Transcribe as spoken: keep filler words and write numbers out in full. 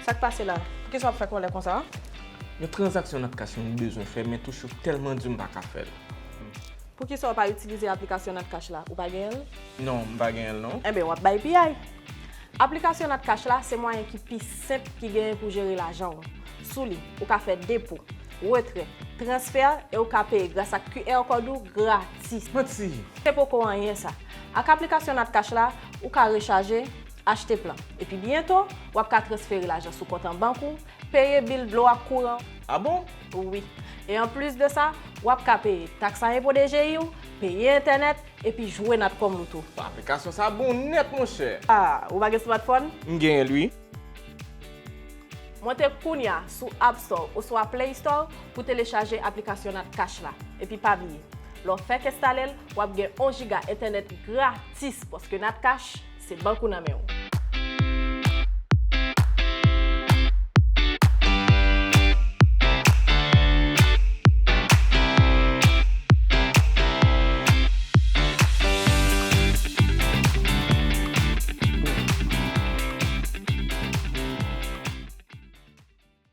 Sa k pase la? Poukisa w ap fè kòlè konsa? Yon tranzaksyon Natcash mwen bezwen fè, men touche tèlman di m pa ka fè l. Poukisa w pa itilize aplikasyon Natcash la? Ou pa genyen l? Non, m pa genyen l non. Enben, w ap bay piyay. Aplikasyon Natcash la se mwayen ki pi senp ki genyen pou jere lajan w. Sou li, ou ka fè depo, retrè, transfè e ou ka peye gras ak Q R kòd ou gratis. Manti! Se poko anyen sa. Ak aplikasyon Natcash la, ou ka rechaje, achte plan. Epi byento, w ap ka transfere lajan sou kont an bank ou, peye bil dlo ak kouran. A bon? Wi. E anplis de sa, w ap ka peye taks a enpo D G I w, peye entènèt, epi jwe Natcom ou tou. Aplikasyon sa bon nèt monchè. Ah, ou pa gen smartphone? M genyen l wi. Monte kounya sou App Store oswa Play Store pou telechaje aplikasyon Natcash la. Epi pa bliye, lè w fèk enstale l, w ap gen yon jiga entènèt gratis paske Natcash se bank ou nan men w.